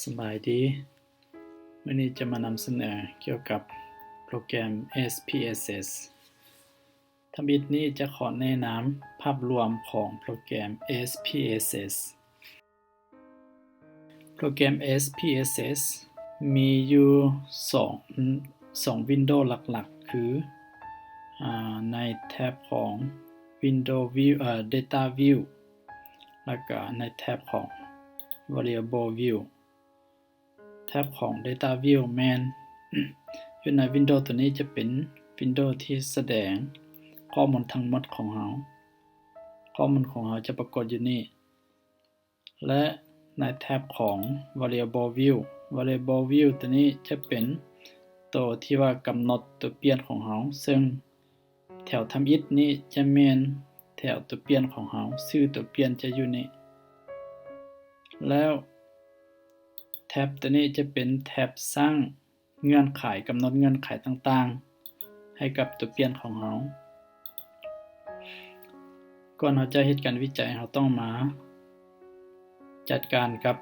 ສະບາຍດີ, ມື້ນີ້ຈະມານຳສະເໜີກ່ຽວກັບໂປຣແກຣມ ເອສ ພີ ເອສ ເອສ. ທຳອິດນີ້ຈະຂໍແນະນຳພາບລວມຂອງໂປຣແກຣມ ເອສ ພີ ເອສ ເອສ. ໂປຣແກຣມ ເອສ ພີ ເອສ ເອສ ມີຢູ່ສອງ ສອງ Windows ຫຼັກໆ ຄື ອາ ໃນແທັບຂອງ Windows View ເອີ Data View ແລ້ວກະໃນແທັບຂອງ Variable View. ແທັບຂອງ Data View ແມ່ນ ຢູ່ໃນ Windows ໂຕນີ້ຈະເປັນ Windows ທີ່ສະແດງຂໍ້ມູນທັງໝົດຂອງເຮົາ. ຂໍ້ມູນຂອງເຮົາຈະປາກົດຢູ່ນີ້ ແລະ ໃນແທັບຂອງ Variable View, Variable View ໂຕນີ້ຈະເປັນໂຕທີ່ວ່າກຳນົດຕົວປ່ຽນຂອງເຮົາ, ເຊິ່ງແຖວທຳອິດນີ້ຈະແມ່ນແຖວຕົວປ່ຽນຂອງເຮົາ, ຊື່ຕົວປ່ຽນຈະຢູ່ນີ້. ແລ້ວແທັບໂຕນີ້ຈະເປັນແທັບສ້າງເງື່ອນໄຂ, ກຳນົດເງື່ອນໄຂຕ່າງໆ ໃຫ້ກັບຕົວປ່ຽນຂອງເຮົາ. ກ່ອນເຮົາຈະເຮັດການວິໄຈ, ເຮົາຕ້ອງມາຈັດການກັບ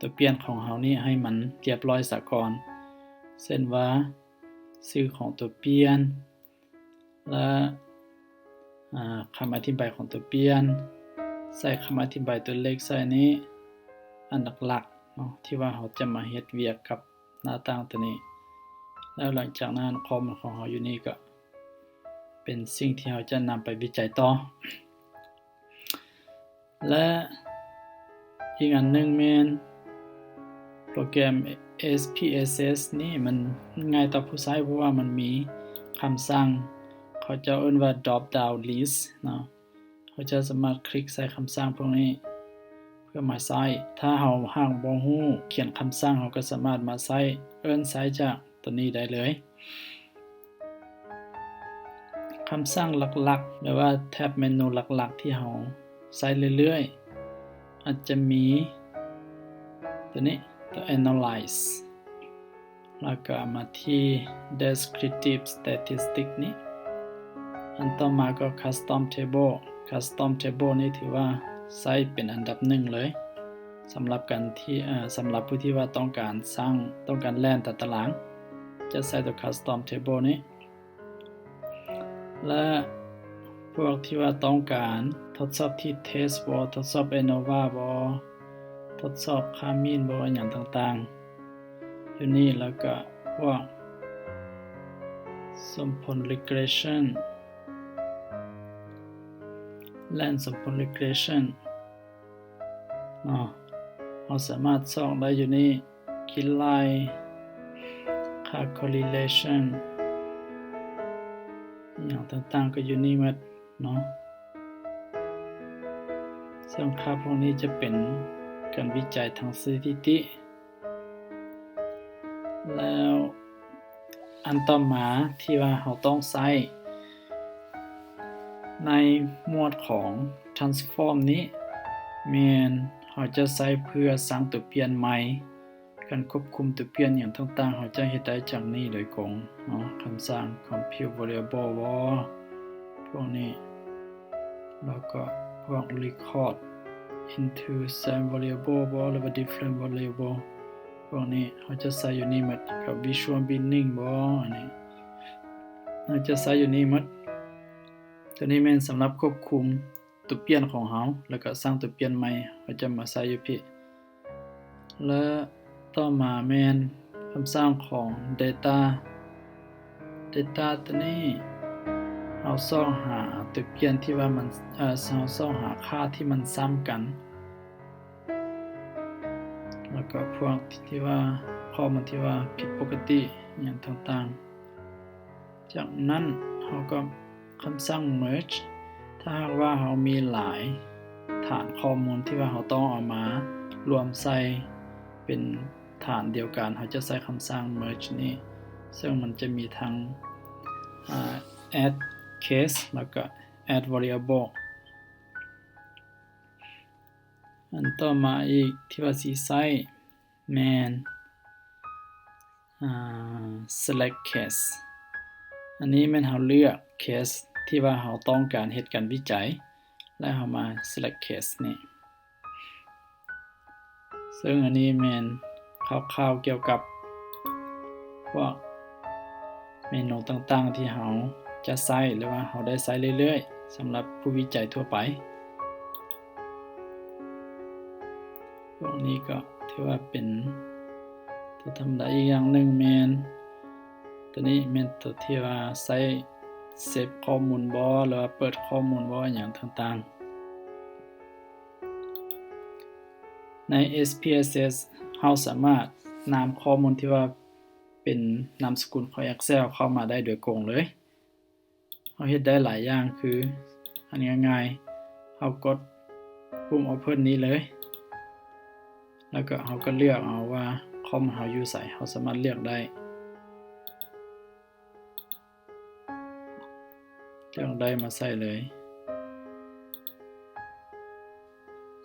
ຕົວປ່ຽນຂອງເຮົານີ້ໃຫ້ມັນລຽບຮ້ອຍສາກ່ອນ, ເຊັ່ນວ່າ ຊື່ຂອງຕົວປ່ຽນ ແລະ ອາ ຄຳອະທິບາຍຂອງຕົວປ່ຽນ, ໃສ່ຄຳອະທິບາຍຕົວເລກໃສ່ນີ້ ອັນຫຼັກໆເນາະ ທີ່ວ່າເຮົາຈະມາເຮັດວຽກກັບໜ້າຕ່າງຕົວນີ້. ແລ້ວຫຼັງຈາກນັ້ນ ຂໍ້ມູນຂອງເຮົາຢູ່ນີ້ກໍເປັນສິ່ງທີ່ເຮົາຈະນຳໄປວິໄຈຕໍ່. ແລະ ອີກອັນໜຶ່ງແມ່ນ ໂປຣແກຣມ ເອສ ພີ ເອສ ເອສ ນີ້ມັນງ່າຍຕໍ່ຜູ້ໃຊ້ ເພາະວ່າມັນມີຄຳສັ່ງ ເຂົາເຈົ້າເອີ້ນວ່າ drop down list ເນາະ. ເຮົາຈະສາມາດຄລິກໃສ່ຄຳສັ່ງພວກນີ້ເພື່ອມາໃຊ້. ຖ້າເຮົາຫາກບໍ່ຮູ້ຂຽນຄຳສັ່ງ, ເຮົາກໍສາມາດມາໃຊ້ ເອີ້ນໃຊ້ຈາກໂຕນີ້ໄດ້ເລີຍ. ຄຳສັ່ງຫຼັກໆ ຫຼືວ່າແທັບເມນູຫຼັກໆ ທີ່ເຮົາໃຊ້ເລື້ອຍໆ ອາດຈະມີໂຕນີ້ ໂຕ Analyze ແລ້ວກໍມາທີ່ Descriptive Statistics ນີ້. ອັນຕໍ່ມາກໍ Custom Table. Custom Table ນີ້ຖືວ່າໃຊ້ເປັນອັນດັບໜຶ່ງເລີຍ ສຳລັບການທີ່ ເອີ ສຳລັບຜູ້ທີ່ວ່າຕ້ອງການສ້າງ, ຕ້ອງການແລ່ນຕາຕະລາງ ຈະໃຊ້ຕົວ Custom Table ນີ້. ແລະ ພວກທີ່ວ່າຕ້ອງການທົດສອບ t-test ບໍ, ທົດສອບ ANOVA ບໍ, ທົດສອບ CAMIN ບໍ ອີ່ຫຍັງຕ່າງໆ ຢູ່ນີ້. ແລ້ວກໍພວກສົມຜົນ regression ແລ່ນສົມຜົນ regression ເນາະ, ເຮົາສາມາດຊອກໄດ້ຢູ່ນີ້. ຄິດໄລ່ ຄ່າ correlation ອີ່ຫຍັງຕ່າງໆ ກໍຢູ່ນີ້ໝົດເນາະ. ເຊິ່ງຄ່າພວກນີ້ຈະເປັນການວິໄຈທາງສະຖິຕິ. ແລ້ວອັນຕໍ່ມາທີ່ວ່າເຮົາຕ້ອງໃຊ້ໃນໝວດຂອງ transform ນີ້ ແມ່ນເຮົາຈະໃຊ້ເພື່ອສ້າງຕົວປ່ຽນໃໝ່. ການຄວບຄຸມຕົວປ່ຽນຫຍັງຕ່າງໆ ເຮົາຈະເຮັດໄດ້ຈາກນີ້ໂດຍກົງເນາະ, ຄຳສັ່ງ compute variable ບໍ ພວກນີ້, ແລ້ວກໍພວກ record into same variable ບໍ ຫຼືວ່າ different variable ພວກນີ້ ເຮົາຈະໃຊ້ຢູ່ນີ້ໝົດ, ກັບ visual binning ບໍ ອັນນີ້ ເຮົາຈະໃຊ້ຢູ່ນີ້ໝົດ. ຕົວນີ້ແມ່ນສຳລັບຄວບຄຸມຕົວປ່ຽນຂອງເຮົາ ແລ້ວກໍສ້າງຕົວປ່ຽນໃໝ່ ເຮົາຈະມາໃຊ້ຢູ່ພີ້. ແລະ ຕໍ່ມາແມ່ນຄຳສັ່ງຂອງ data. data ຕົວນີ້ ເຮົາຊອກຫາຕົວປ່ຽນທີ່ວ່າມັນ ເອີ ເຮົາຊອກຫາຄ່າທີ່ມັນຊ້ຳກັນ ແລ້ວກໍພວກທີ່ວ່າ ຂໍ້ມູນທີ່ວ່າຜິດປົກກະຕິຫຍັງຕ່າງໆ. ຈາກນັ້ນເຮົາກໍ ຄຳສັ່ງ merge. ຖ້າຫາກວ່າເຮົາມີຫຼາຍຖານຂໍ້ມູນທີ່ວ່າເຮົາຕ້ອງເອົາມາລວມໃສ່ເປັນຖານດຽວກັນ, ເຮົາຈະໃຊ້ຄຳສັ່ງ merge ນີ້, ເຊິ່ງມັນຈະມີທັງ ອາ add case ແລ້ວກໍ add variable. ອັນຕໍ່ມາອີກທີ່ວ່າຊິໃຊ້ ແມ່ນ ອາ select case. ອັນນີ້ແມ່ນເຮົາເລືອກ case ທີ່ວ່າເຮົາຕ້ອງການເຮັດການວິໄຈ ແລ້ວເຮົາມາ select case ນີ້. ເຊິ່ງອັນນີ້ແມ່ນຄ່າວໆກ່ຽວກັບພວກເມນູຕ່າງໆທີ່ເຮົາຈະໃຊ້ ຫຼືວ່າເຮົາໄດ້ໃຊ້ເລື້ອຍໆ ສຳລັບຜູ້ວິໄຈທົ່ວໄປ. ພວກນີ້ກໍຖືວ່າເປັນຕົວທຳມະດາ. ອີກຢ່າງໜຶ່ງແມ່ນ ຕົວນີ້ແມ່ນຕົວທີ່ວ່າໃຊ້ເຊບຂໍ້ມູນບໍ ຫຼືວ່າເປີດຂໍ້ມູນບໍ ອີ່ຫຍັງຕ່າງໆ. ໃນ ເອສ ພີ ເອສ ເອສ ເຮົາສາມາດນຳຂໍ້ມູນທີ່ວ່າເປັນນາມສະກຸນຂອງ Excel ເຂົ້າມາໄດ້ໂດຍກົງເລີຍ. ເຮົາເຮັດໄດ້ຫຼາຍຢ່າງ ຄື ອັນງ່າຍໆ ເຮົາກົດປຸ່ມ Open ນີ້ເລີຍ ແລ້ວກໍເຮົາກໍເລືອກເອົາວ່າຄອມເຮົາຢູ່ໃສ ເຮົາສາມາດເລືອກໄດ້ ເລືອກໄດ້ມາໃສ່ເລີຍ.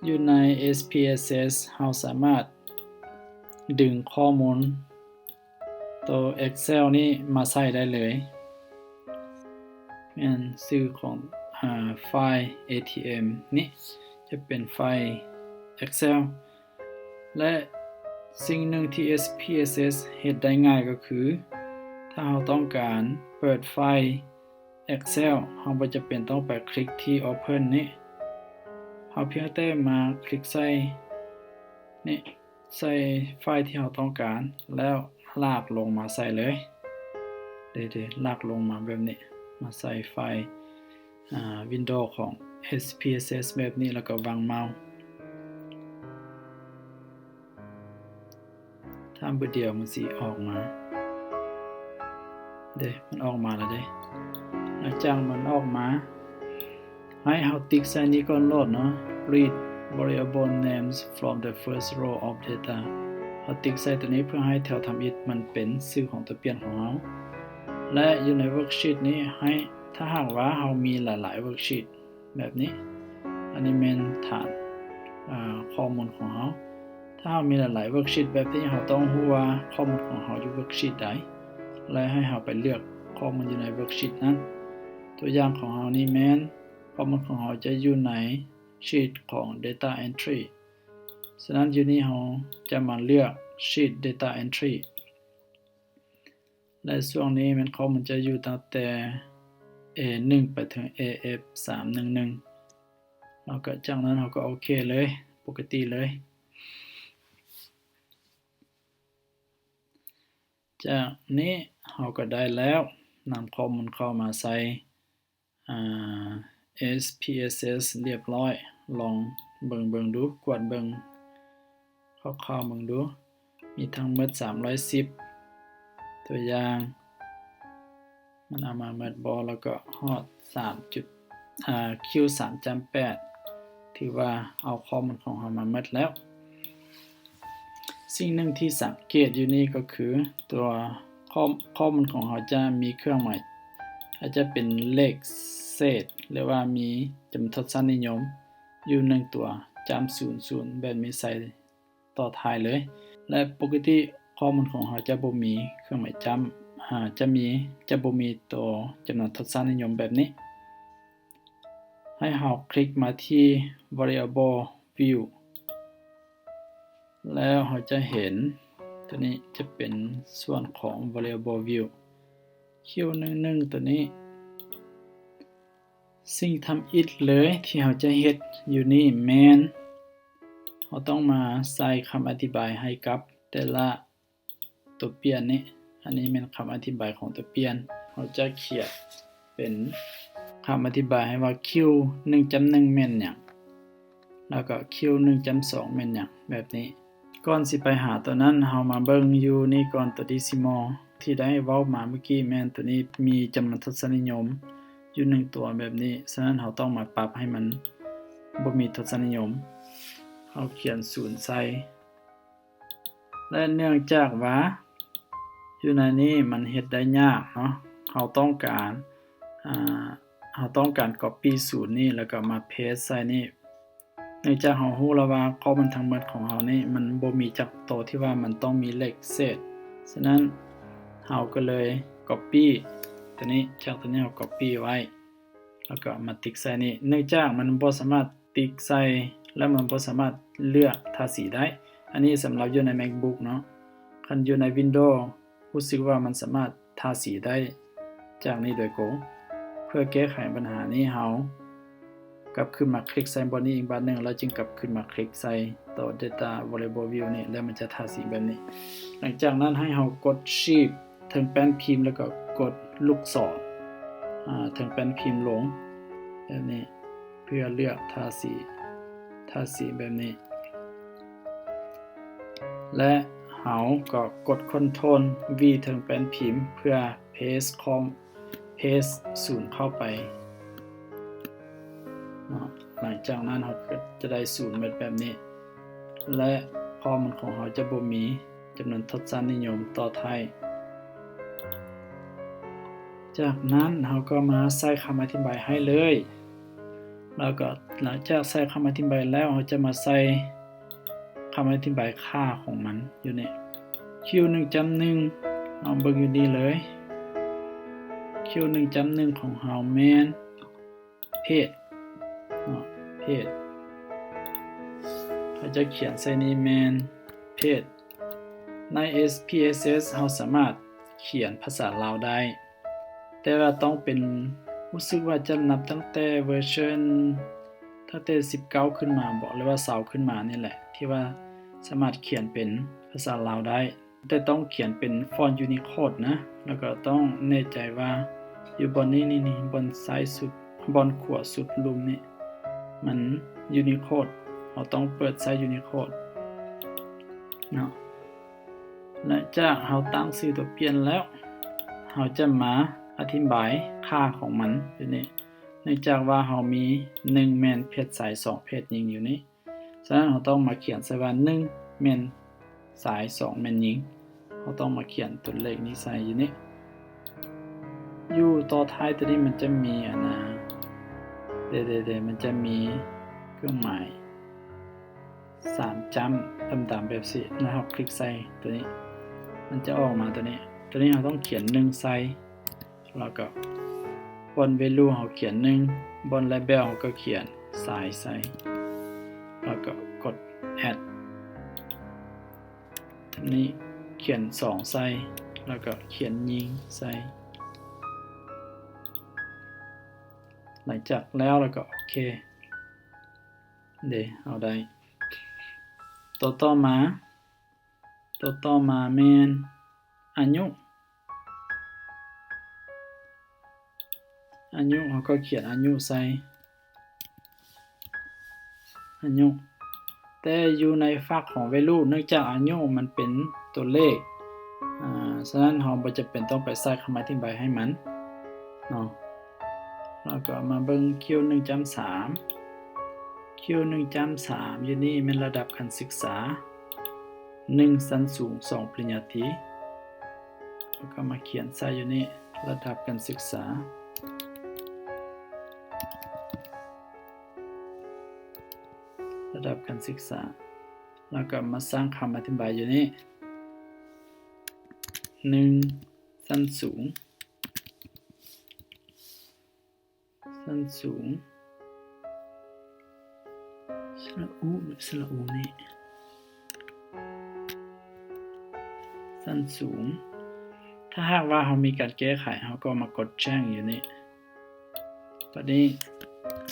ຢູ່ໃນ ເອສ ພີ ເອສ ເອສ ເຮົາສາມາດດຶງຂໍ້ມູນໂຕ Excel ນີ້ມາໃສ່ໄດ້ເລີຍ ແມ່ນຊື່ຂອງ ອາ ໄຟລ໌ ເອທີເອັມ ນີ້ຈະເປັນໄຟລ໌ Excel ແລະ ສິ່ງໜຶ່ງທີ່ ເອສ ພີ ເອສ ເອສ ເຮັດໄດ້ງ່າຍກໍຄື ຖ້າເຮົາຕ້ອງການເປີດໄຟລ໌ Excel ເຮົາບໍ່ຈຳເປັນຕ້ອງໄປຄລິກທີ່ Open ນີ້ ເຮົາພຽງແຕ່ມາຄລິກໃສ່ນີ້ ໃສ່ໄຟລ໌ທີ່ເຮົາຕ້ອງການ ແລ້ວລາກລົງມາໃສ່ເລີຍ ເດ ເດ ລາກລົງມາແບບນີ້ ມາໃສ່ໄຟລ໌ ອາ Windows ຂອງ ເອສ ພີ ເອສ ເອສ ແບບນີ້ ແລ້ວກໍວາງເມົາ ຖ້າບຶດດຽວມັນຊິອອກມາ ເດ ມັນອອກມາແລ້ວເດ. ຫຼັງຈາກມັນອອກມາ ໃຫ້ເຮົາຕິກໃສ່ນີ້ກ່ອນໂລດເນາະ Read variable names from the first row of data. ເຮົາຕິກໃສ່ຕົວນີ້ເພື່ອໃຫ້ແຖວທຳອິດມັນເປັນຊື່ຂອງຕົວປ່ຽນຂອງເຮົາ ແລະ ຢູ່ໃນ worksheet ນີ້ ໃຫ້ ຖ້າຫາກວ່າເຮົາມີຫຼາຍໆ worksheet ແບບນີ້ ອັນນີ້ແມ່ນຖານ ອາ ຂໍ້ມູນຂອງເຮົາ. ຖ້າເຮົາມີຫຼາຍໆ worksheet ແບບນີ້ ເຮົາຕ້ອງຮູ້ວ່າຂໍ້ມູນຂອງເຮົາຢູ່ worksheet ໃດ ແລະ ໃຫ້ເຮົາໄປເລືອກຂໍ້ມູນຢູ່ໃນ worksheet ນັ້ນ. ຕົວຢ່າງຂອງເຮົານີ້ແມ່ນ ຂໍ້ມູນຂອງເຮົາຈະຢູ່ໃນ sheet ຂອງ data entry. ສະນັ້ນ ຢູ່ນີ້ເຮົາຈະມາເລືອກ sheet data entry. ແລະ ຊ່ວງນີ້ແມ່ນຂໍ້ມູນຈະຢູ່ຕັ້ງແຕ່ ເອໜຶ່ງ ໄປເຖິງ ເອເອັຟສາມໜຶ່ງໜຶ່ງ ແລ້ວກໍຈາກນັ້ນເຮົາກໍໂອເຄເລີຍ ປົກກະຕິເລີຍ. ຈາກນີ້ເຮົາກໍໄດ້ແລ້ວ ນຳຂໍ້ມູນເຂົ້າມາໃສ່ ອາ ເອສ ພີ ເອສ ເອສ ລຽບຮ້ອຍ. ລອງເບິ່ງ ເບິ່ງດູ ກວດເບິ່ງຄ່າວໆເບິ່ງດູ ມີທັງໝົດສາມຮ້ອຍສິບ ຕົວຢ່າງ ມັນເອົາມາໝົດບໍ່ ແລ້ວກໍຮອດສາມຈຸດ ອາ ຄິວສາມຈ້ຳແປດ ຖືວ່າເອົາຂໍ້ມູນຂອງເຮົາມາໝົດແລ້ວ. ສິ່ງໜຶ່ງທີ່ສັງເກດຢູ່ນີ້ກໍຄື ຕົວຂໍ້ ຂໍ້ມູນຂອງເຮົາຈະມີເຄື່ອງໝາຍ ອາດຈະເປັນເລກເສດ ຫຼືວ່າມີຈຳນວນທົດສະນິຍົມຢູ່ໜຶ່ງຕົວ ຈ້ຳສູນສູນ ແບບມີໃສ່ຕໍ່ທ້າຍເລີຍ ແລະ ປົກກະຕິຂໍ້ມູນຂອງເຮົາຈະບໍ່ມີເຄື່ອງໝາຍຈ້ຳ ອາ ຈະມີ ຈະບໍ່ມີໂຕຈຳນວນທົດສະນິຍົມແບບນີ້. ໃຫ້ເຮົາຄລິກມາທີ່ Variable View ແລ້ວເຮົາຈະເຫັນ ຕົວນີ້ຈະເປັນສ່ວນຂອງ Variable View ຄິວໜຶ່ງໜຶ່ງ ຕົວນີ້. ສິ່ງທຳອິດເລີຍທີ່ເຮົາຈະເຮັດຢູ່ນີ້ແມ່ນ ເຮົາຕ້ອງມາໃສ່ຄຳອະທິບາຍໃຫ້ກັບແຕ່ລະ ຕົວປ່ຽນນີ້ ອັນນີ້ແມ່ນຄຳອະທິບາຍຂອງຕົວປ່ຽນ ເຮົາຈະຂຽນເປັນຄຳອະທິບາຍໃຫ້ວ່າ ຄິວໜຶ່ງຈ້ຳໜຶ່ງແມ່ນຫຍັງ ແລ້ວກໍ ຄິວໜຶ່ງຈ້ຳສອງແມ່ນຫຍັງ ແບບນີ້. ກ່ອນຊິໄປຫາຕົວນັ້ນ ເຮົາມາເບິ່ງຢູ່ນີ້ກ່ອນ ຕົວ decimal ທີ່ໄດ້ເວົ້າມາເມື່ອກີ້ ແມ່ນຕົວນີ້ມີຈຳນວນທົດສະນິຍົມຢູ່ໜຶ່ງຕົວແບບນີ້ ສະນັ້ນເຮົາຕ້ອງມາປັບໃຫ້ມັນບໍ່ມີທົດສະນິຍົມ ເຮົາຂຽນສູນໃສ່ ແລະ ເນື່ອງຈາກວ່າຢູ່ໃນນີ້ມັນເຮັດໄດ້ຍາກເນາະ ເຮົາຕ້ອງການ ອາ ເຮົາຕ້ອງການ copy ສູນນີ້ ແລ້ວກໍມາ paste ໃສ່ນີ້ ເນື່ອງຈາກເຮົາຮູ້ແລ້ວວ່າຂໍ້ມູນທັງໝົດຂອງເຮົານີ້ ມັນບໍ່ມີຈັກໂຕທີ່ວ່າມັນຕ້ອງມີເລກເສດ ສະນັ້ນເຮົາກໍເລີຍ copy ຕົວນີ້ ຈາກຕົວນີ້ເຮົາ copy ໄວ້ ແລ້ວກໍມາຕິກໃສ່ນີ້ ເນື່ອງຈາກມັນບໍ່ສາມາດຕິກໃສ່ ແລະ ມັນບໍ່ສາມາດເລືອກທາສີໄດ້ ອັນນີ້ສຳລັບຢູ່ໃນ MacBook ເນາະ. ຄັນຢູ່ໃນ Windows ຮູ້ສຶກວ່າມັນສາມາດທາສີໄດ້ຈາກນີ້ໂດຍກົງ. ເພື່ອແກ້ໄຂບັນຫານີ້ ເຮົາກັບຄືນມາຄລິກໃສ່ບ່ອນນີ້ອີກບາດໜຶ່ງ ແລ້ວຈຶ່ງກັບຄືນມາຄລິກໃສ່ໂຕ Data Variable View ນີ້ ແລ້ວມັນຈະທາສີແບບນີ້. ຫຼັງຈາກນັ້ນໃຫ້ເຮົາກົດ Shift ເທິງແປ້ນພິມ ແລ້ວກໍກົດລູກສອນ ອາ ເທິງແປ້ນພິມລົງແບບນີ້ ເພື່ອເລືອກທາສີ ທາສີແບບນີ້ ແລະ ເຮົາກໍກົດ Ctrl V ເທິງແປ້ນພິມ ເພື່ອ paste ຄອມ paste ສູນເຂົ້າໄປເນາະ. ຫຼັງຈາກນັ້ນເຮົາກໍຈະໄດ້ສູນເໝິດແບບນີ້ ແລະ ຄອມຂອງເຮົາຈະບໍ່ມີ ຈຳນວນທົດສານິຍົມຕໍ່ທ້າຍ. ຈາກນັ້ນເຮົາກໍມາໃສ່ຄຳອະທິບາຍໃຫ້ເລີຍ ແລ້ວກໍຫຼັງຈາກໃສ່ຄຳອະທິບາຍແລ້ວ ເຮົາຈະມາໃສ່ຄຳອະທິບາຍຄ່າຂອງມັນຢູ່ນີ້ ຄິວໜຶ່ງຈ້ຳໜຶ່ງ ເຮົາເບິ່ງຢູ່ນີ້ເລີຍ ຄິວໜຶ່ງຈ້ຳໜຶ່ງຂອງເຮົາແມ່ນ ເພດເນາະ ເພດ ເຮົາຈະຂຽນໃສ່ນີ້ແມ່ນເພດ. ໃນ SPSS ເຮົາສາມາດຂຽນພາສາລາວໄດ້ ແຕ່ວ່າຕ້ອງເປັນ ຮູ້ສຶກວ່າຈະນັບຕັ້ງແຕ່ເວີຊັນ ຕັ້ງແຕ່ສິບເກົ້າຂຶ້ນມາບໍ ຫຼືວ່າຊາວຂຶ້ນມານີ້ແຫຼະ ທີ່ວ່າສາມາດຂຽນເປັນພາສາລາວໄດ້. ແຕ່ຕ້ອງຂຽນເປັນຟອນຢູນິໂຄດນະ ແລ້ວກໍຕ້ອງແນ່ໃຈວ່າຢູ່ບ່ອນນີ້ ນີ້ ນີ້ ບ່ອນຊ້າຍສຸດ ບ່ອນຂວາສຸດລຸ່ມນີ້ ມັນຢູນິໂຄດ ເຮົາຕ້ອງເປີດໃຊ້ຢູນິໂຄດເນາະ. ຫຼັງຈາກເຮົາຕັ້ງຊື່ຕົວປ່ຽນແລ້ວ ເຮົາຈະມາອະທິບາຍຄ່າຂອງມັນຢູ່ນີ້ ເນື່ອງຈາກວ່າເຮົາມີ ໜຶ່ງແມ່ນເພດຊາຍ ສອງເພດຍິງຢູ່ນີ້. ສະນັ້ນເຮົາຕ້ອງມາຂຽນໃສ່ວ່າ ໜຶ່ງແມ່ນຊາຍ ສອງແມ່ນຍິງ. ເຮົາຕ້ອງມາຂຽນຕົວເລກນີ້ໃສ່ຢູ່ນີ້ ຢູ່ຕໍ່ທ້າຍຕົວນີ້ມັນຈະມີອັນນາ ເດໆໆ ມັນຈະມີເຄື່ອງໝາຍສາມຈ້ຳດຳໆແບບຊີ້ ແລ້ວເຮົາຄລິກໃສ່ຕົວນີ້ ມັນຈະອອກມາຕົວນີ້ ຕົວນີ້ເຮົາຕ້ອງຂຽນ ໜຶ່ງ ໃສ່ ແລ້ວກໍບ່ອນ value ເຮົາຂຽນ ໜຶ່ງ ບ່ອນ label ເຮົາກໍຂຽນຊາຍໃສ່ ແລ້ວກໍກົດ add ນີ້ຂຽນ ສອງ ໃສ່ ແລ້ວກໍຂຽນຍິງໃສ່. ຫຼັງຈາກແລ້ວ ແລ້ວກໍໂອເຄ ເດ ເຮົາໄດ້ ຕົວຕໍ່ມາ ຕົວຕໍ່ມາແມ່ນອາຍຸ ອາຍຸ ເຮົາກໍຂຽນອາຍຸໃສ່ ອາຍຸ ແຕ່ຢູ່ໃນຟາກຂອງ value ເນື່ອງຈາກອາຍຸມັນເປັນຕົວເລກ ອາ ສະນັ້ນເຮົາບໍ່ຈຳເປັນຕ້ອງໄປໃສ່ຄຳອະທິບາຍໃຫ້ມັນເນາະ. ແລ້ວກໍມາເບິ່ງ ຄິວໜຶ່ງຈ້ຳສາມ ຄິວໜຶ່ງຈ້ຳສາມ ຢູ່ນີ້ແມ່ນລະດັບການສຶກສາ ໜຶ່ງ ຊັ້ນສູງ ສອງ ປະລິນຍາຕີ ແລ້ວກໍມາຂຽນໃສ່ຢູ່ນີ້ ລະດັບການສຶກສາ ລະດັບການສຶກສາ ແລ້ວກໍມາສ້າງຄຳອະທິບາຍຢູ່ນີ້ ໜຶ່ງ ຊັ້ນສູງ ຊັ້ນສູງ ສະຫຼະອຸ ສະຫຼະອູນີ້ ຊັ້ນສູງ. ຖ້າຫາກວ່າເຮົາມີການແກ້ໄຂ ເຮົາກໍມາກົດ change ຢູ່ນີ້ ບັດນີ້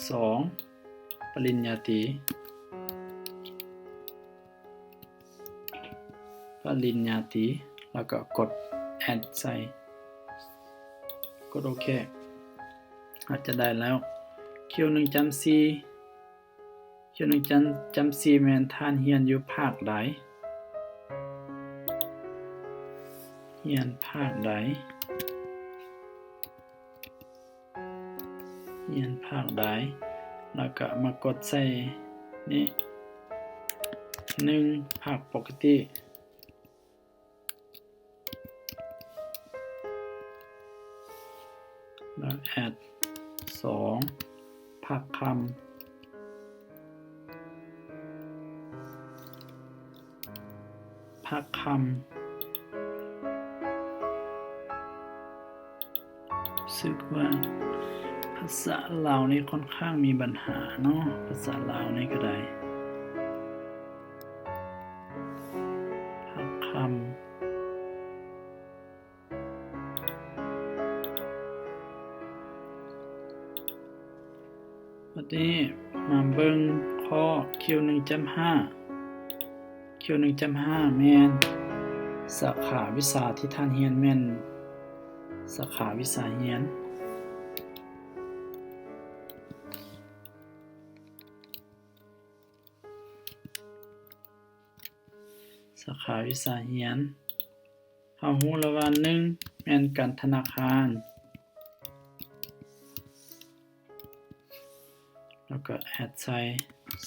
ສອງ ປະລິນຍາຕີ ປະລິນຍາຕີ ແລ້ວກໍກົດ add ໃສ່ ກົດໂອເຄ ອາດຈະໄດ້ແລ້ວ. ຄິວໜຶ່ງຈ້ຳສີ່ ຄິວໜຶ່ງຈ້ຳສີ່ ແມ່ນທ່ານຮຽນຢູ່ພາກໃດ? ຮຽນພາກໃດ? ຮຽນພາກໃດ? ແລ້ວກະມາກົດໃສ່ນີ້ ໜຶ່ງ ພາກປົກກະຕິ ແລ້ວ add ສອງ ພາກຄຳ ພາກຄຳ ຮູ້ສຶກວ່າພາສາລາວນີ້ຄ່ອນຂ້າງມີບັນຫາເນາະ ພາສາລາວນີ້ກະໄດ້. ຕ່ຳ. ບັດນີ້ມາເບິ່ງຂໍ້ ຄິວໜຶ່ງຈຸດຫ້າ ຄິວໜຶ່ງຈຸດຫ້າ ແມ່ນສາຂາວິຊາທີ່ທ່ານຮຽນແມ່ນສາຂາວິຊາຮຽນ ສາຂາວິຊາຮຽນ ເຮົາຮູ້ແລ້ວວ່າ ໜຶ່ງ ແມ່ນການທະນາຄານ ແລ້ວກໍແອັດໃສ່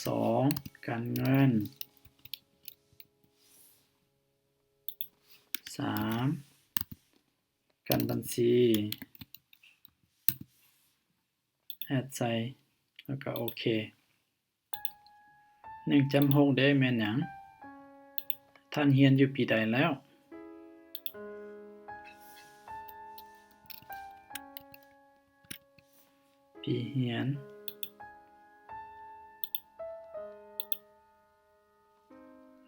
ສອງ ການເງິນ ສາມ ການບັນຊີ ແອັດໃສ່ ແລ້ວກໍໂອເຄ. ໜຶ່ງຈຸດຫົກເດ້ ແມ່ນຫຍັງ? ທ່ານຮຽນຢູ່ປີໃດແລ້ວ? ປີຮຽນ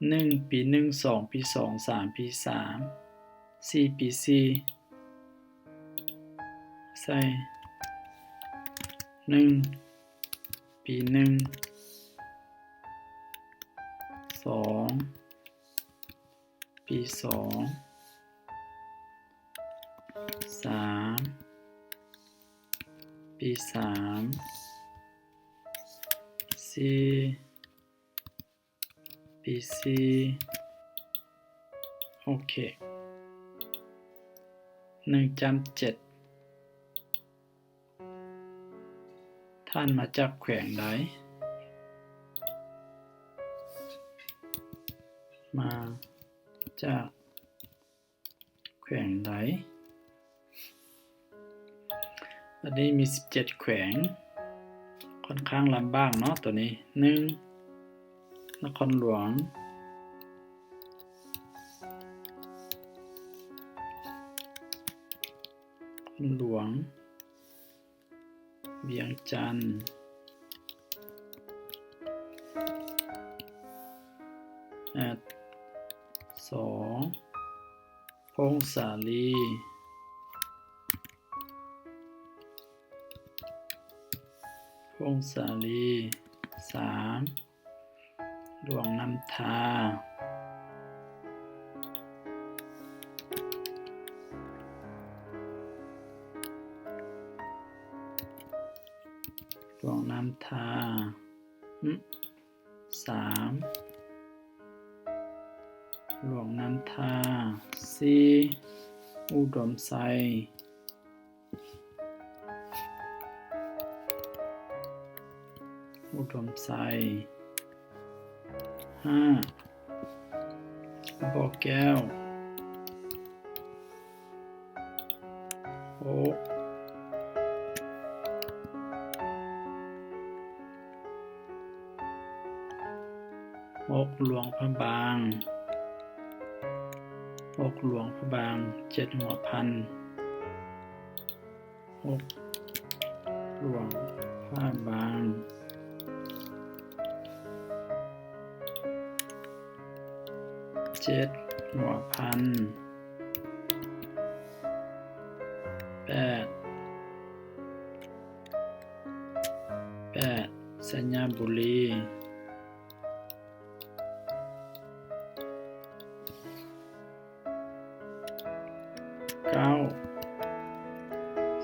ໜຶ່ງ ປີໜຶ່ງ ສອງ ປີສອງ ສາມ ປີສາມ ສີ່ ປີສີ່ ໃສ່ ໜຶ່ງ ປີໜຶ່ງ ສອງ ປີສອງ ສາມ ປີສາມ ສີ່ ປີສີ່ ໂອເຄ. ໜຶ່ງຈຸດເຈັດ ທ່ານມາຈາກແຂວງໃດ? ມາຈາກ ແຂວງໃດ? ອັນນີ້ມີສິບເຈັດແຂວງ ຂ້ອນຂ້າງລຳບາກເນາະ ໂຕນີ້. ໜຶ່ງ ນະຄອນຫຼວງ ນະຄອນຫຼວງ ວຽງຈັນ ແອັດ ສອງ ຜົ້ງສາລີ ຜົ້ງສາລີ ສາມ ຫຼວງນ້ຳທາ ຫຼວງນ້ຳທາ ອືມ ສາມ ຫຼວງນ້ຳທາ ສີ່ ອຸດົມໄຊ ອຸດົມໄຊ ຫ້າ ບໍ່ແກ້ວ ຫົກ ຫົກ ຫຼວງພະບາງ ຫົກ ຫຼວງພະບາງ ເຈັດ ຫົວພັນ ຫົກ ຫຼວງພະບາງ ເຈັດ ຫົວພັນ ແປດ ແປດ ໄຊຍະບູລີ ເກົ້າ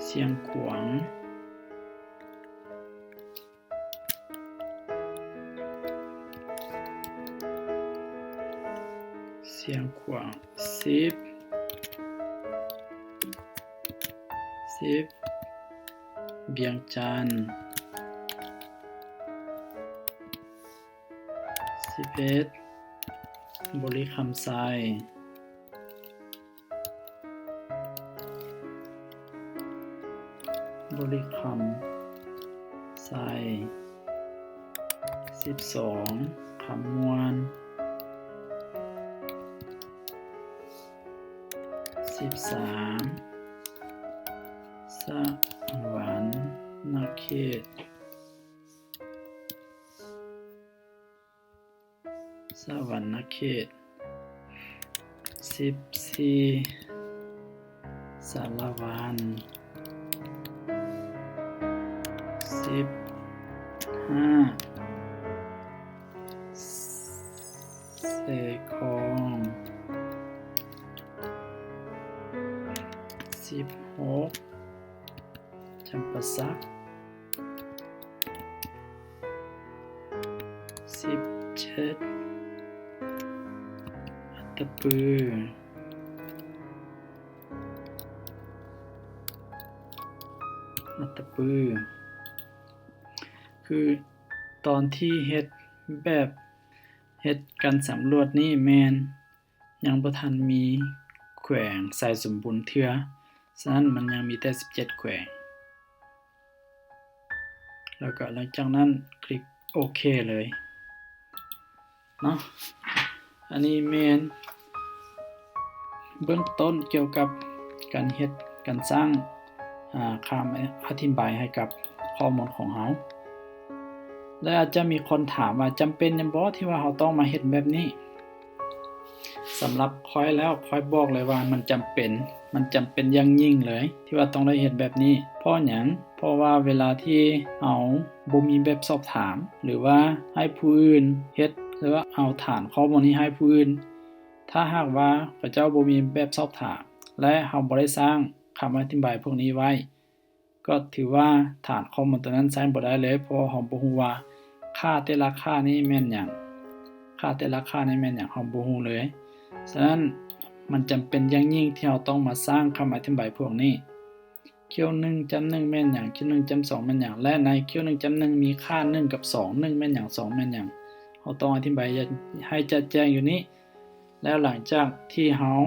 ຊຽງຂວາງ ຊຽງຂວາງ ສິບ ສິບ ວຽງຈັນ ສິບເອັດ ບໍລິຄຳໄຊ ບໍລິຄຳໄຊ ສິບສອງ ຄຳມ່ວນ ສິບສາມ ສະຫວັນນະເຂດ ສະຫວັນນະເຂດ ສິບສີ່ ສາລະວັນ ສິບຫ້າ ເຊກອງ ສິບຫົກ ຈຳປາສັກ ສິບເຈັດ ອັດຕະປື ອັດຕະປື ຄືຕອນທີ່ເຮັດແບບ ເຮັດການສຳຫຼວດນີ້ແມ່ນຍັງບໍ່ທັນມີແຂວງໄຊສົມບູນເທື່ອ, ສະນັ້ນມັນຍັງມີແຕ່ສິບເຈັດແຂວງ. ແລ້ວກໍຫຼັງຈາກນັ້ນຄລິກໂອເຄເລີຍເນາະ. ອັນນີ້ແມ່ນເບື້ອງຕົ້ນກ່ຽວກັບການເຮັດ ການສ້າງ ອາ ຄຳອະທິບາຍໃຫ້ກັບຂໍ້ມູນຂອງເຮົາ. ແລະ ອາດຈະມີຄົນຖາມວ່າ ຈຳເປັນຫຍັງບໍ່ທີ່ວ່າເຮົາຕ້ອງມາເຮັດແບບນີ້? ສຳລັບຂ້ອຍແລ້ວ ຂ້ອຍບອກເລີຍວ່າມັນຈຳເປັນ, ມັນຈຳເປັນຢ່າງຍິ່ງເລີຍທີ່ວ່າຕ້ອງໄດ້ເຮັດແບບນີ້. ເພາະຫຍັງ? ເພາະວ່າເວລາທີ່ເຮົາບໍ່ມີແບບສອບຖາມ ຫຼືວ່າໃຫ້ຜູ້ອື່ນເຮັດ ຫຼືວ່າເອົາຖານຂໍ້ມູນນີ້ໃຫ້ຜູ້ອື່ນ, ຖ້າຫາກວ່າເຂົາເຈົ້າບໍ່ມີແບບສອບຖາມ ແລະ ເຮົາບໍ່ໄດ້ສ້າງຄຳອະທິບາຍພວກນີ້ໄວ້, ກໍຖືວ່າຖານຂໍ້ມູນຕົວນັ້ນໃຊ້ບໍ່ໄດ້ເລີຍ, ເພາະເຮົາບໍ່ຮູ້ວ່າຄ່າແຕ່ລະຄ່ານີ້ແມ່ນຫຍັງ, ຄ່າແຕ່ລະຄ່ານີ້ແມ່ນຫຍັງ ເຮົາບໍ່ຮູ້ເລີຍ. ສະນັ້ນ ມັນຈຳເປັນຢ່າງຍິ່ງທີ່ເຮົາຕ້ອງມາສ້າງຄຳອະທິບາຍພວກນີ້. ຄິວໜຶ່ງຈ້ຳໜຶ່ງແມ່ນຫຍັງ, ຄິວໜຶ່ງຈ້ຳສອງແມ່ນຫຍັງ ແລະ ໃນຄິວໜຶ່ງຈ້ຳໜຶ່ງມີຄ່າໜຶ່ງກັບສອງ, ໜຶ່ງແມ່ນຫຍັງ, ສອງແມ່ນຫຍັງ, ເຮົາຕ້ອງອະທິບາຍໃຫ້ຈະແຈ້ງຢູ່ນີ້. ແລ້ວຫຼັງຈາກທີ່ເຮົາ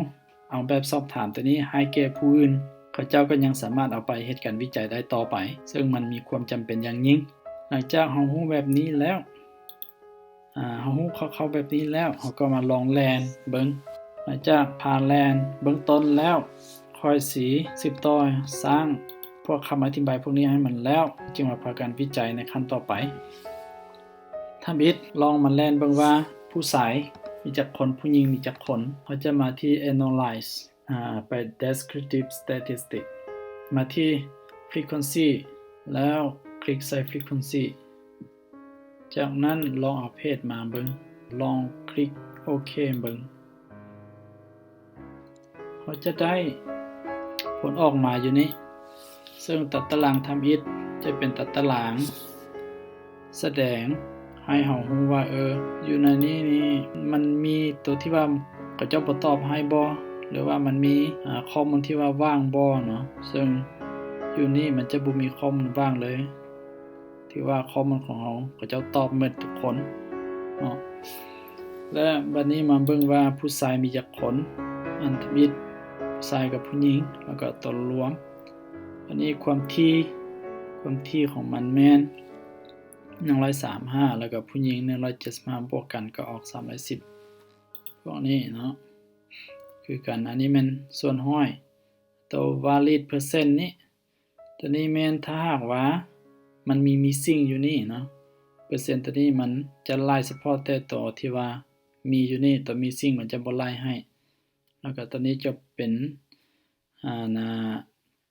ເອົາແບບສອບຖາມຕົວນີ້ໃຫ້ແກ່ຜູ້ອື່ນ, ເຂົາເຈົ້າກໍຍັງສາມາດເອົາໄປເຮັດການວິໄຈໄດ້ຕໍ່ໄປ, ເຊິ່ງມັນມີຄວາມຈຳເປັນຢ່າງຍິ່ງ. ຫຼັງຈາກເຮົາຮູ້ແບບນີ້ແລ້ວ, ອາ, ເຮົາຮູ້ຄ່າວໆແບບນີ້ແລ້ວ, ເຮົາກໍມາລອງແລ່ນເບິ່ງ. ຫຼັງຈາກຜ່ານແລ່ນເບື້ອງຕົ້ນແລ້ວ, ຂ້ອຍຊິສືບຕໍ່ສ້າງພວກຄຳອະທິບາຍພວກນີ້ໃຫ້ມັນແລ້ວ, ຈຶ່ງມາພາກັນວິໄຈໃນຂັ້ນຕໍ່ໄປ. ທຳອິດລອງມາແລ່ນເບິ່ງວ່າຜູ້ຊາຍມີຈັກຄົນ, ຜູ້ຍິງມີຈັກຄົນ. ເຮົາຈະມາທີ່ Analyze ອາ ໄປ Descriptive Statistics ມາທີ່ Frequency ແລ້ວຄລິກໃສ່ Frequency. ຈາກນັ້ນລອງເອົາ Page ມາເບິ່ງ, ລອງຄລິກໂອເຄເບິ່ງ. ເຮົາຈະໄດ້ຜົນອອກມາຢູ່ນີ້, ເຊິ່ງຕາຕະລາງທຳອິດຈະເປັນຕາຕະລາງສະແດງໃຫ້ເຮົາຮູ້ວ່າ, ເອີ, ຢູ່ໃນນີ້ນີ້ມັນມີຕົວທີ່ວ່າເຂົາເຈົ້າບໍ່ຕອບໃຫ້ບໍ່ ຫຼືວ່າມັນມີ, ອາ, ຂໍ້ມູນທີ່ວ່າວ່າງບໍ່ເນາະ, ເຊິ່ງຢູ່ນີ້ມັນຈະບໍ່ມີຂໍ້ມູນວ່າງເລີຍ. ຖືວ່າຂໍ້ມູນຂອງເຮົາ ເຂົາເຈົ້າຕອບໝົດທຸກຄົນເນາະ. ແລະ ບັດນີ້ມາເບິ່ງວ່າຜູ້ຊາຍມີຈັກຄົນ, ອັນທຳອິດ ຜູ້ຊາຍກັບຜູ້ຍິງ, ແລ້ວກໍຕົວລວມ. ອັນນີ້ຄວາມຖີ່, ຄວາມຖີ່ຂອງມັນແມ່ນໜຶ່ງຮ້ອຍສາມຫ້າ ແລ້ວກໍຜູ້ຍິງໜຶ່ງຮ້ອຍເຈັດສິບຫ້າ ບວກກັນກໍອອກສາມຮ້ອຍສິບ ພວກນີ້ເນາະ, ຄືກັນ. ອັນນີ້ແມ່ນສ່ວນຮ້ອຍ. ໂຕ valid percent ນີ້ ຕົວນີ້ແມ່ນຖ້າຫາກວ່າມັນມີ missing ຢູ່ນີ້ເນາະ, ເປີເຊັນຕົວນີ້ມັນຈະໄລ່ສະເພາະແຕ່ຕົວທີ່ວ່າມີຢູ່ນີ້, ຕົວ missing ມັນຈະບໍ່ໄລ່ໃຫ້. ແລ້ວກໍຕົວນີ້ຈະເປັນ ອາ ນາ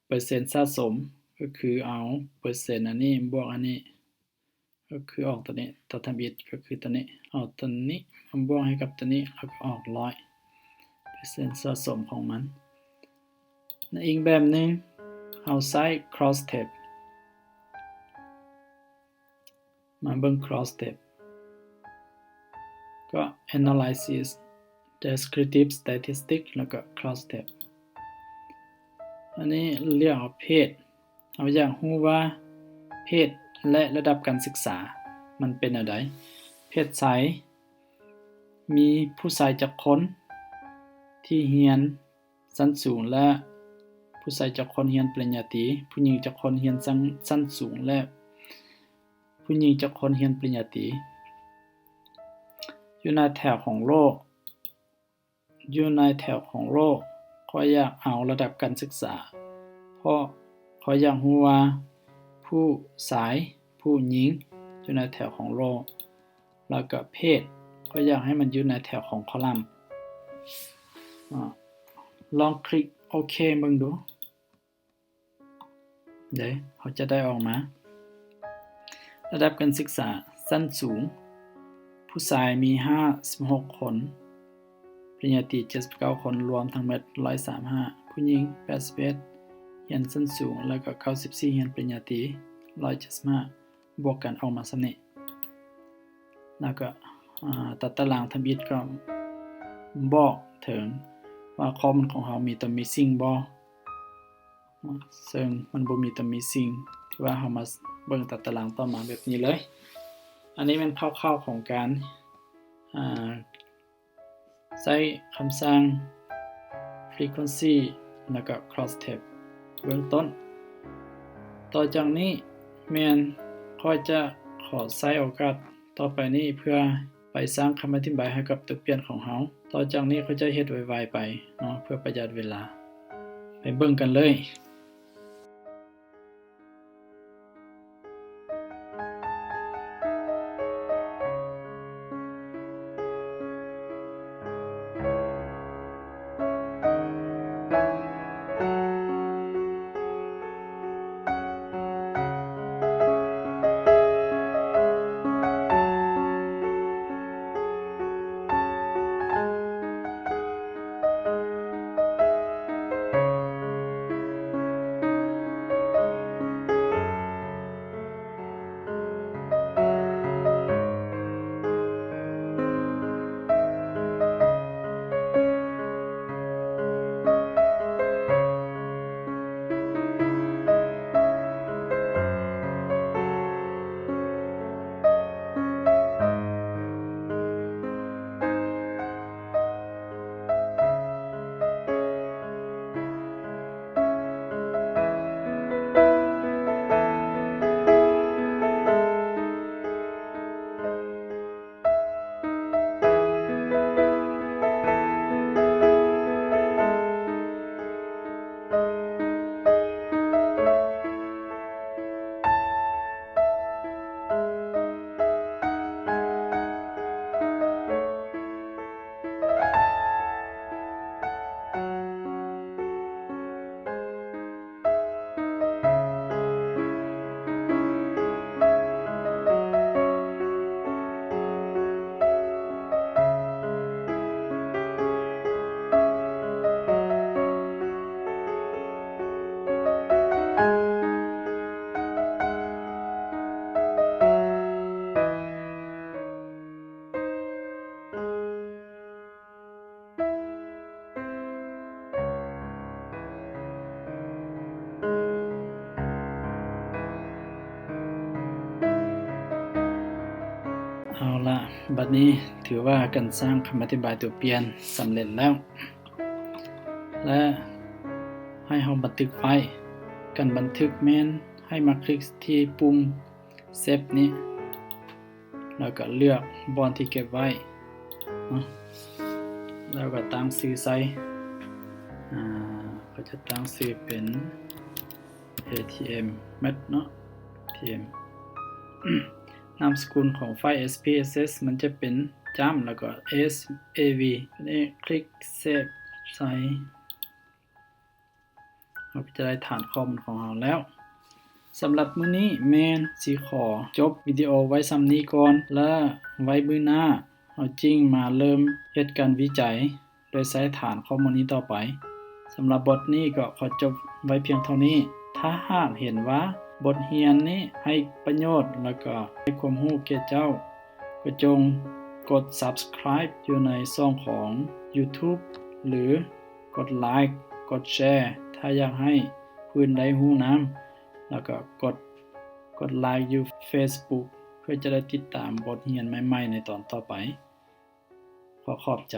ເປີເຊັນສະສົມ, ກໍຄືເອົາເປີເຊັນອັນນີ້ບວກອັນນີ້ ກໍຄືອອກຕົວນີ້, ຕົວທຳອິດກໍຄືຕົວນີ້, ເອົາຕົວນີ້ມາບວກໃຫ້ກັບຕົວນີ້ ແລ້ວກໍອອກຮ້ອຍເປີເຊັນສະສົມຂອງມັນ. ໃນອີກແບບໜຶ່ງ ເຮົາໃຊ້ Crosstab. ມາເບິ່ງ Crosstab ກໍ Analysis, Descriptive Statistics ແລ້ວກໍ Crosstab. ອັນນີ້ເລືອກເອົາເພດ, ເຮົາຢາກຮູ້ວ່າເພດ ແລະ ລະດັບການສຶກສາມັນເປັນແນວໃດ, ເພດຊາຍ ມີຜູ້ຊາຍຈັກຄົນທີ່ຮຽນຊັ້ນສູງ ແລະ ຜູ້ຊາຍຈັກຄົນຮຽນປະລິນຍາຕີ, ຜູ້ຍິງຈັກຄົນຮຽນຊັ້ນ ຊັ້ນສູງ ແລະ ຜູ້ຍິງຈັກຄົນຮຽນປະລິນຍາຕີ. ຢູ່ໃນແຖວຂອງໂລກ, ຢູ່ໃນແຖວຂອງໂລກ, ຂ້ອຍຢາກເອົາລະດັບການສຶກສາ, ເພາະຂ້ອຍຢາກຮູ້ວ່າຜູ້ຊາຍ, ຜູ້ຍິງ ຢູ່ໃນແຖວຂອງໂລກ. ແລ້ວກໍເພດ ກໍຢາກໃຫ້ມັນຢູ່ໃນແຖວຂອງຄໍລັມ. ອາ ລອງຄລິກໂອເຄເບິ່ງດູ. ເດ້ ເຮົາຈະໄດ້ອອກມາ ລະດັບການສຶກສາຊັ້ນສູງ ຜູ້ຊາຍມີຫ້າສິບຫົກຄົນ, ປະລິນຍາຕີເຈັດສິບເກົ້າຄົນ, ລວມທັງໝົດຮ້ອຍສາມສິບຫ້າ, ຜູ້ຍິງແປດສິບເອັດ, ຮຽນຊັ້ນສູງ ແລ້ວກໍເກົ້າສິບສີ່ ຮຽນປະລິນຍາຕີ ຮ້ອຍເຈັດສິບຫ້າ ບວກກັນອອກມາສ່ຳນີ້. ແລ້ວກໍ ອາ ຕາຕະລາງທຳອິດກໍບອກເຖິງວ່າຂໍ້ມູນຂອງເຮົາມີຕົວມິສຊິງບໍ່. ເຊິ່ງມັນບໍ່ມີຕົວມິສຊິງ ຖືວ່າເຮົາມາເບິ່ງຕາຕະລາງຕໍ່ມາແບບນີ້ເລີຍ. ອັນນີ້ແມ່ນຄ່າວໆຂອງການ ອາ ໃຊ້ຄຳສັ່ງ Frequency ແລ້ວກໍ Crosstab ເບື້ອງຕົ້ນ. ຕໍ່ຈາກນີ້ແມ່ນຂ້ອຍຈະຂໍໃຊ້ໂອກາດຕໍ່ໄປນີ້ເພື່ອ ໄປສ້າງຄຳອະທິບາຍໃຫ້ກັບຕົວປ່ຽນຂອງເຮົາ. ຕໍ່ຈາກນີ້ຂ້ອຍຈະເຮັດໄວໆໄປເນາະ ເພື່ອປະຢັດເວລາ. ໄປເບິ່ງກັນເລີຍ. ເອົາລະ ບັດນີ້ຖືວ່າການສ້າງຄຳອະທິບາຍຕົວປ່ຽນສຳເລັດແລ້ວ ແລະ ໃຫ້ເຮົາບັນທຶກໄວ້. ການບັນທຶກແມ່ນໃຫ້ມາຄລິກທີ່ປຸ່ມ Save ນີ້ ແລ້ວກໍເລືອກບ່ອນທີ່ເກັບໄວ້ເນາະ ແລ້ວກໍຕັ້ງຊື່ໃສ່ ອາ ຂ້ອຍຈະຕັ້ງຊື່ເປັນ ເອທີເອັມ ແມັດ ເນາະ ເອທີເອັມ ນາມສະກຸນຂອງໄຟລ໌ ເອສ ພີ ເອສ ເອສ ມັນຈະເປັນຈ້ຳ ແລ້ວກໍ ເອສ ເອ ວີ ນີ້ຄລິກ Save ໃສ່. ເຮົາກໍຈະໄດ້ຖານຂໍ້ມູນຂອງເຮົາແລ້ວ. ສຳລັບມື້ນີ້ແມ່ນຊິຂໍຈົບວິດີໂອໄວ້ສ່ຳນີ້ກ່ອນ ແລະ ໄວ້ມື້ໜ້າເຮົາຈຶ່ງມາເລີ່ມເຮັດການວິໄຈໂດຍໃຊ້ຖານຂໍ້ມູນນີ້ຕໍ່ໄປ. ສຳລັບບົດນີ້ກໍຂໍຈົບໄວ້ພຽງເທົ່ານີ້. ຖ້າຫາກເຫັນວ່າບົດຮຽນນີ້ໃຫ້ປະໂຫຍດ ແລະ ກໍໃຫ້ຄວາມຮູ້ແກ່ເຈົ້າ ກໍຈົ່ງກົດ Subscribe ຢູ່ໃນຊ່ອງຂອງ YouTube ຫຼື ກົດໄລ ກົດແຊ ຖ້າຢາກໃຫ້ຜູ້ອື່ນໄດ້ຮູ້ນຳ ແລ້ວກໍກົດ ກົດໄລຢູ່ Facebook ເພື່ອຈະໄດ້ຕິດຕາມບົດຮຽນໃໝ່ໆໃນຕອນຕໍ່ໄປ. ຂໍຂອບໃຈ.